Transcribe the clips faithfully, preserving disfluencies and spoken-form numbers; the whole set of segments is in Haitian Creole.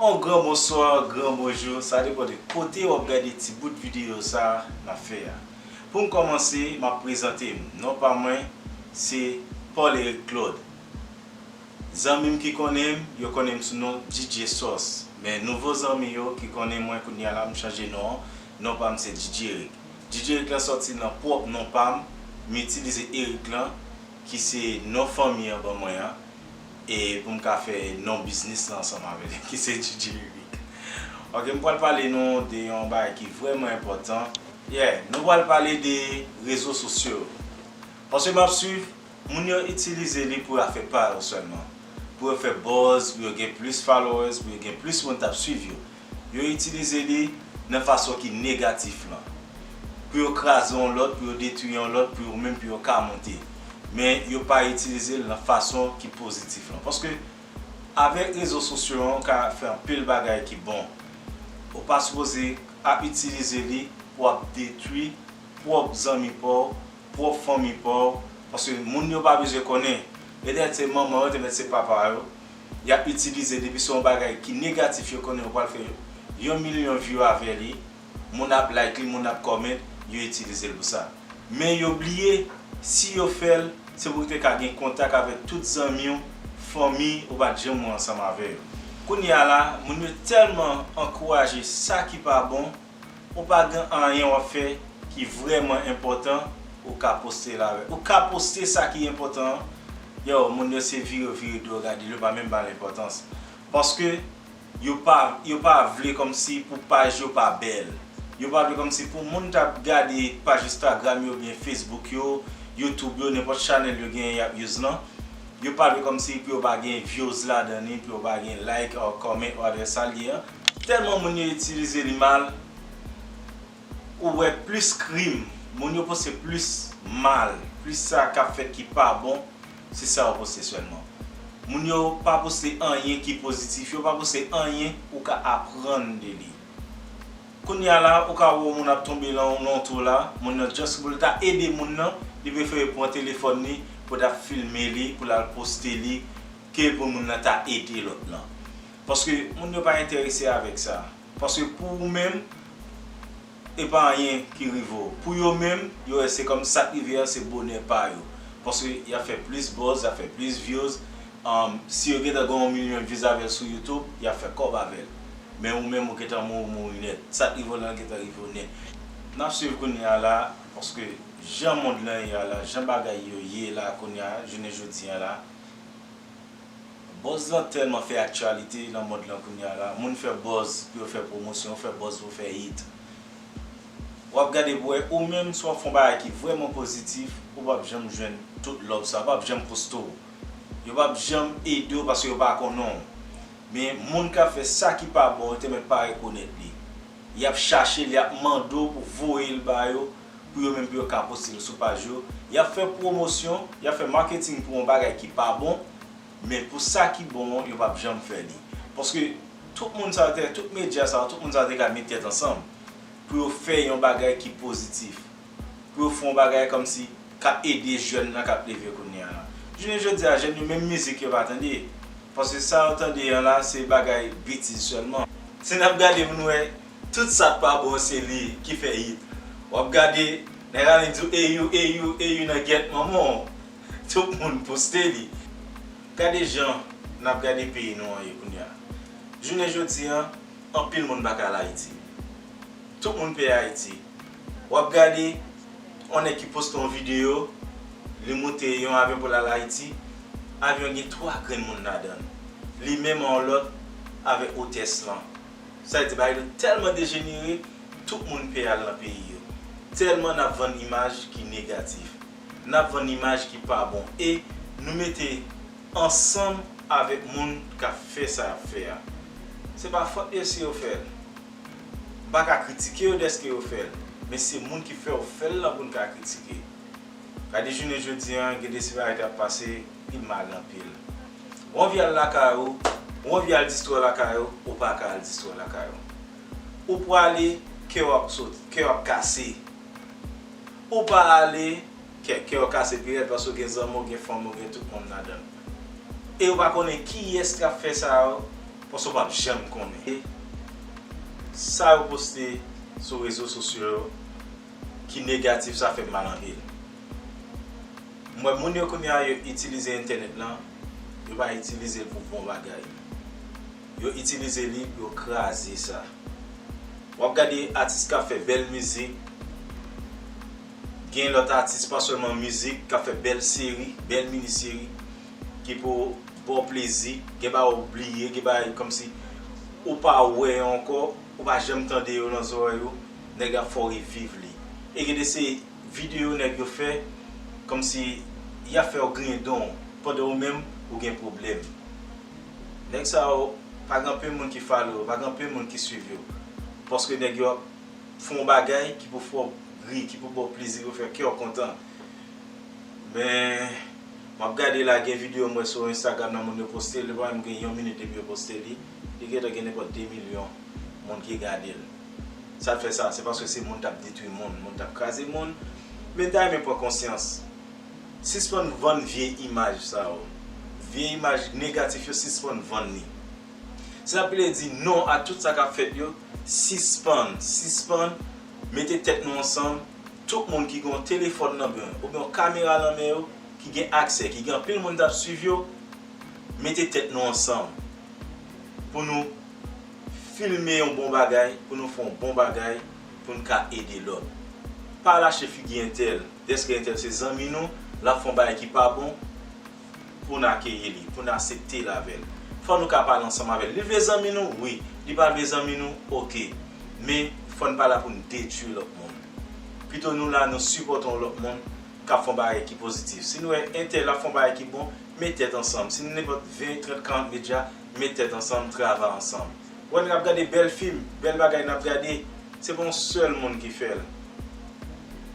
On gran bonswa, gran bonjou, sa depann de kote w ap gade ti bout videyo sa a n ap fè a. Pou m kòmanse, m ap prezante m. Non pa mwen, se Paul Eric Claude. Zanmi m ki konnen m, yo konnen m sou non D J Sauce. Men nouvo zanmi yo ki konnen mwen kounye a la, m chanje non an. Non pa m se D J Eric. D J Eric lan sòti nan pwòp non pa m, m itilize Eric lan, ki se non fanmi an ban mwen an, e pou m ka fè non biznis lan ansanm avè l, ki se D J Eric. Ok, m pral pale nou de yon bagay ki vrèman enpòtan. Yeah, nou pral pale de rezo sosyo. Paske m ap swiv, moun yo itilize li pou afè pa yo sèlman. Pou yo fè buzz, pou yo gen plis followers, pou yo gen plis moun t ap swiv yo. Yo itilize li nan fason ki negatif lan. Pou yo kraze yon lòt, pou yo detwi yon lòt, pou yo menm pou yo ka monte. Men yo pa itilize l nan fason ki pozitif lan. Paske avèk rezo sosyo an, ou ka fè anpil bagay ki bon. Ou pa sipoze ap itilize li pou ap detwi pwòp zanmi pa w, pwòp fanmi pa w, paske moun yo pa bezwen konnen. Petèt se manman yo, petèt se papa yo, y ap itilize depi se yon bagay ki negatif yo konnen yo pral fè yon milyon view avè li, moun ap like li, moun ap comment, yo itilize l pou sa. Men yo bliye, si yo fè l, se pou yo te ka gen kontak avèk tout zanmi w, fanmi ou pa t janm wè ansanm avè yo. Kounye a la, moun yo tèlman ankouraje sa ki pa bon, ou pa gen anyen w ap fè ki vrèman enpòtan, ou ka poste l avè. Ou ka poste sa ki enpòtan an. Yo, moun yo se vire yo vire do yo gade l, yo pa menm ba l enpòtans. Paske yo pa, yo pa vle kòmsi pou paj yo pa bèl. Yo pa vle kòmsi pou moun t ap gade paj Instagram yo, oubyen Facebook yo, YouTube yo, nenpòt chanèl yo genyen y ap use lan. Yo pa vle kòmsi pou yo pa gen views ladan li, pou yo pa gen like or comment, whatever sa l ye an. Tèlman moun yo itilize li mal, ou wè plis krim, moun yo poste plis mal, plis sa k ap fèt ki pa bon, se sa yo poste sèlman. Moun yo pa poste anyen ki pozitif, yo pa poste anyen ou ka aprann de li. Kounye a la, ou ka wè yon moun ap tonbe lan, nan yon twou la, moun nan just pou l ta ede moun nan, li prefere pran telefòn li pou l ta filme li, pou l al poste li, ke pou moun nan ta ede lòt lan. Paske moun yo pa enterese avèk sa. Paske pou ou menm, e pa anyen ki rive w. Pou yo menm, yo wè se kòm sa k rive a, se bonè pa yo. Paske y ap fè plis buzz, y ap fè plis views. Um, si yo gentan gen yon milyon views avè l sou YouTube, y ap fè kòb avè l. Men ou menm, ou gentan mouri, mouri nèt. Sa k rive w lan gentan rive w nèt. N ap swiv kounye a la, paske jan mond lan ye a la, jan bagay yo ye la kounye a, jounen jodi a la, buzz lan tèlman fè aktyalite nan mond lan kounye a la. Moun fè buzz pou yo fè pwomosyon, fè buzz pou fè hit. W ap gade pou wè, ou menm, si w ap fè yon bagay ki vrèman pozitif, ou p ap janm jwenn tout love sa, ou p ap janm poste w. Yo p ap janm ede w paske yo pa konnen w. Men moun k ap fè sa ki pa bon, yo te mèt pa rekonèt li. Y ap chache l, y ap mande w pou voye l ba yo, pou yo menm pou yo ka poste l sou paj yo. Y ap fè pwomosyon, y ap fè marketing pou yon bagay ki pa bon, men pou sa ki bon an, yo p ap janm fè li. Paske tout moun sa yo te, tout medya sa yo, tout moun sa yo te ka met tèt ansanm pou yo fè yon bagay ki pozitif, pou yo fè yon bagay kòmsi k ap ede jèn nan k ap leve kounye a la. Jounen jodi a, jèn yo menm mizik yo pa tande, paske sa yo tande an la, se bagay betiz sèlman. Si n ap gade pou n wè, tout sa k pa bon se li ki fè hit. W ap gade, nèg la di w, "Eyou, eyou, eyou nan gyèt manman w." Tout moun poste li. Gade jan n ap gade peyi nou an ye kounye a. Jounen jodi a, anpil moun pa ka al Ayiti. Tout moun pè Ayiti. W ap gade yon nèg ki poste yon videyo, li moute yon avyon pou l al Ayiti. Avyon gen twa grenn moun ladan l. Li menm ak yon lòt avèk otès lan. Sa vle di bagay yo tèlman dejenere, tout moun pè al nan peyi yo. Tèlman n ap vann imaj ki negatif. N ap vann imaj ki pa bon. E nou mete ansanm avèk moun k ap fè sa y ap fè a. Se pa fòt yo si yo fè l. M pa ka kritike yo dèske yo fè l. Men se moun ki fè yo fè l lan pou n ka kritike. Gade jounen jodi a, gen de siparite ap pase pi mal anpil. Ou anvi al lakay ou, ou anvi al distwè lakay ou, ou pa ka al distwè lakay ou. Ou prale, kè w ap sot, kè w ap kase. Ou pa ale, kè, kè w kase pi rèd paske w gen zanmi w, gen fanmi w, gen tout moun ladan l. E ou pa konnen kiyès k ap fè sa yo, Konsa w p ap janm konnen. E sa yo poste sou rezo sosyo yo ki negatif, sa fè m mal anpil. M wè moun yo kounye a yo itilize entènèt lan, yo pa itilize l pou bon bagay. Yo itilize li pou yo kraze sa. W ap gade atis k ap fè bèl mizik, gen lòt atis pa sèlman mizik k ap fè bèl seri, bèl mini seri ki pou ba w plezi, gen bagay ou bliye, gen bagay kòmsi ou pa wè yo ankò, ou pa janm tande yo nan zòrèy ou, nèg ap fè w reviv li. E gen de se videyo nèg yo fè kòmsi y ap fè w griyen dan w pandan ou menm ou gen pwoblèm. Nèg sa yo, pa gen anpil moun ki follow yo, pa gen anpil moun ki swiv yo. Paske nèg yo ap fè yon bagay ki pou fè w ri, ki pou ba w plezi, pou fè kè w kontan. Men, m ap gade la, gen videyo m wè sou Instagram nan moun yo poste l, li pa menm gen yon minit depi yo poste li, li gentan gen nenpòt de milyon moun ki gade l. Sa fè sa, se paske se moun t ap detwi moun, moun t ap kraze moun. Men m ta renmen pran konsyans. Sispann vann vye imaj sa yo. Vye imaj negatif yo, sispann vann li. Si n ap vle di non a tout sa k ap fèt yo, sispann, sispann mete tèt nou ansanm. Tout moun ki gen yon telefòn nan men yo, oubyen yon kamera nan men yo, ki gen aksè, ki gen anpil moun t ap swiv yo, mete tèt nou ansanm pou nou filme yon bon bagay, pou nou fè yon bon bagay, pou n ka ede lòt. Pa lache figi entèl, dèske entèl se zanmi nou, l ap fè yon bagay ki pa bon, pou n akeyi li, pou n aksepte l avè l. Fò nou ka pale ansanm avè l. Li vle zanmi nou? Wi. Li pa vle zanmi nou? Oke. Men, fò n pa la pou n detwi lòt moun. Pito nou la, nou sipòte yon lòt moun k ap fè yon bagay ki pozitif. Si n wè entèl ap fè yon bagay ki bon, met tèt ansanm. Si n nenpòt ven, trant, karant medya, met tèt ansanm, travay ansanm. Wè, n ap gade bèl fim, bèl bagay n ap gade, se pa yon sèl moun ki fè l.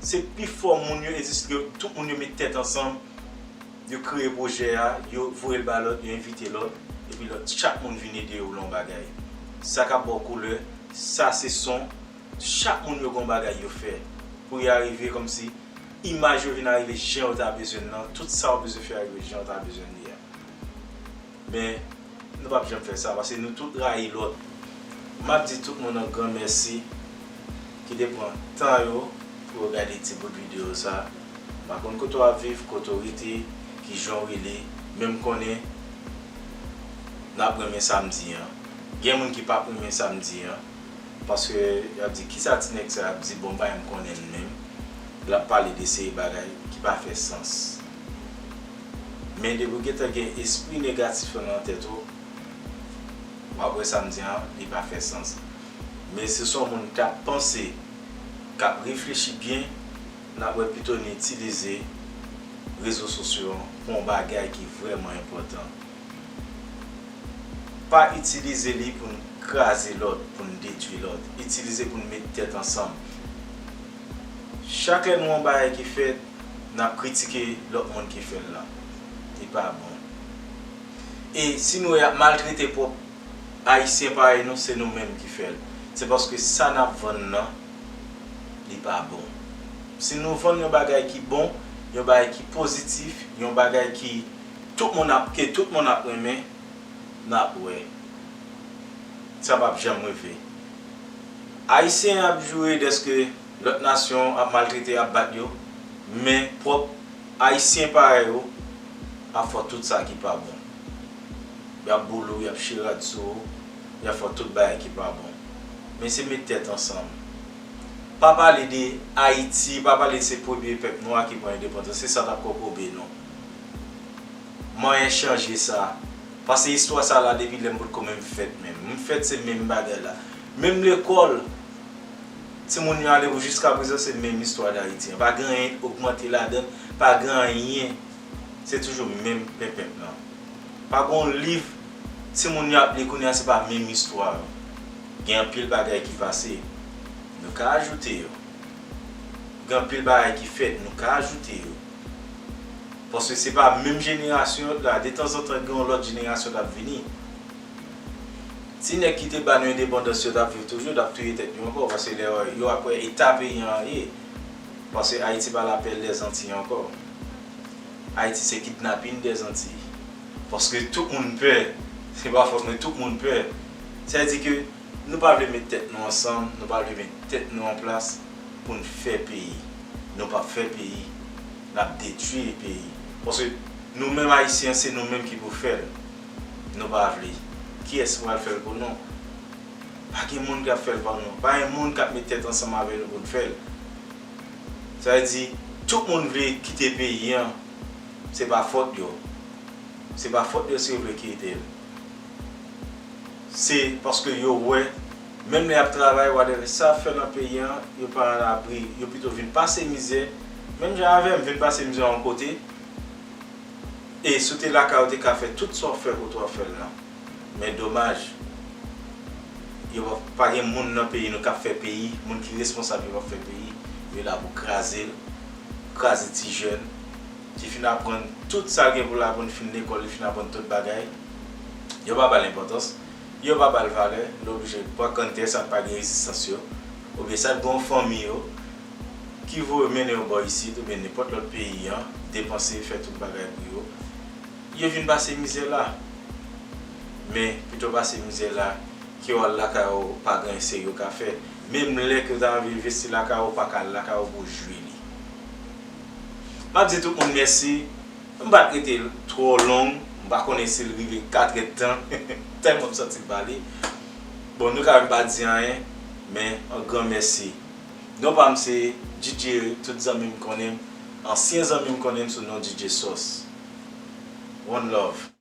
Se pifò moun yo egziste, tout moun yo met tèt ansanm, yo kreye pwojè a, yo voye l ba lòt, yo envite lòt, epi lòt, chak moun vin ede yo nan yon bagay. Sa k ap ba w koulè, sa se son, chak moun yo gen yon bagay yo fè pou y arive kòmsi imaj yo vin arive jan yo ta bezwen l lan, tout sa yo bezwen fè arive jan yo ta bezwen li a. Men, nou p ap janm fè sa, paske nou tout rayi lòt. M ap di tout moun yon gran mèsi ki te pran tan yo pou yo gade ti bout videyo sa. M pa konn kote w ap viv, kote w rete, ki jan w rele, men m konnen n ap renmen sa m di an. Gen moun ki p ap renmen sa m di an, paske y ap di, "Kisa ti nèg sa ap di? Bon, m pa menm konnen l menm." L ap pale de seri bagay ki pa fè sans. Men depi w gentan gen espri negatif lan nan tèt ou, w ap wè sa m di an, li pa fè sans. Men si se yon moun k ap panse, k ap reflechi byen, n ap wè pito n itilize rezo sosyo an pou yon bagay ki vrèman enpòtan. Pa itilize li pou n kraze lòt, pou n detwi lòt. Itilize pou n met tèt ansanm. Chak lè nou wè yon bagay ki fèt, n ap kritike lòt moun ki fè l lan. Li pa bon. E si nou wè y ap maltrete pwòp Ayisyen parèy nou, se nou menm ki fè l. Se paske sa n ap vann nan, li pa bon. Si nou vann yon bagay ki bon, yon bagay ki pozitif, yon bagay ki tout moun ap, ke tout moun ap renmen, n ap wè. Sa p ap janm rive. Ayisyen ap joure dèske lòt nasyon ap maltrete, ap bat yo, men pwòp Ayisyen parèy ou ap fè tout sa ki pa bon. Y ap boule w, y ap chire rad sou ou, y ap fè tout bagay ki pa bon. Men se met tèt ansanm. Pa pale de Ayiti, pa pale de se premye pèp nwa ki pran endepandans, se sa t ap kokobe nou. Manyen chanje sa. Paske istwa sa la depi lè m potko menm fèt menm. M fèt se menm bagay la. Menm lekòl, timoun yo ale pou jiska prezan se menm istwa Dayiti an. Pa gen anyen ogmante ladan l, pa gen anyen. Se toujou menm penpenp lan. Pa gen yon liv timoun yo ap li kounye a, se pa menm istwa yo. Gen anpil bagay ki pase. Nou ka ajoute yo. Gen anpil bagay ki fèt, nou ka ajoute yo. Paske se pa menm jenerasyon yo la, detanzantan gen yon lòt jenerasyon k ap vini. Ti nèg ki te ba nou endepandans yo t ap viv toujou, t ap touye tèt yo ankò, paske lè yo ap wè eta peyi an ye. Paske Ayiti pa lapèl dèzantiy ankò. Ayiti se kidnapin dèzantiy. Paske tout moun pè. Se pa fòt mwen, tout moun pè. Sa vle di ke nou pa vle met tèt nou ansanm, nou pa vle met tèt nou an plas pou n fè peyi. Nou p ap fè peyi, n ap detwi peyi. Paske nou menm Ayisyen, se nou menm ki pou fè l. Nou pa vle. Kiyès ki pral fè l pou nou? Pa gen moun k ap fè l pou nou. Pa gen moun k ap met tèt ansanm avè nou pou n fè l. Sa vle di, tout moun vle kite peyi an, se pa fòt yo. Se pa fòt yo si yo vle kite l. Se paske yo wè, menm lè y ap travay, whatever, sa y ap fè nan peyi an, yo pa alabri, yo pito vin pase mizè. Menm jan avè m, vin pase mizè yon kote. E si w te lakay ou, te ka fè tout sa w fè kote w ap fè l lan. Men domaj, yo pa, pa gen moun nan peyi nou k ap fè peyi, moun ki responsab yo p ap fè peyi. Yo la pou kraze l, kraze ti jèn ki fin aprann tout sa l gen pou l aprann, fin lekòl, li fin aprann tout bagay. Yo pa ba l enpòtans, yo pa ba l valè, li oblije pran kanntè sa k pa gen rezistans yo, oubyen sa k gen yon fanmi yo, ki voye mennen yo bò isit, oubyen nenpòt lòt peyi an, depanse, fè tout bagay pou yo. Yo vin pase mizè la. Men, pito pase mizè la, ke w al lakay ou, pa gen anyen serye w ka fè. Menm lè ke w ta anvi envesti lakay ou, ou pa ka al lakay ou pou w jwi li. M ap di tout moun mèsi. M pa t rete twò long. M pa konnen si l rive katrè d tan. Tèlman m santi l pale. Bon, nou ka menm pa di anyen, men yon gran mèsi. Non pa m se D J Eric, tout zanmi m konnen m, ansyen zanmi m konnen m sou non D J Sauce. One love.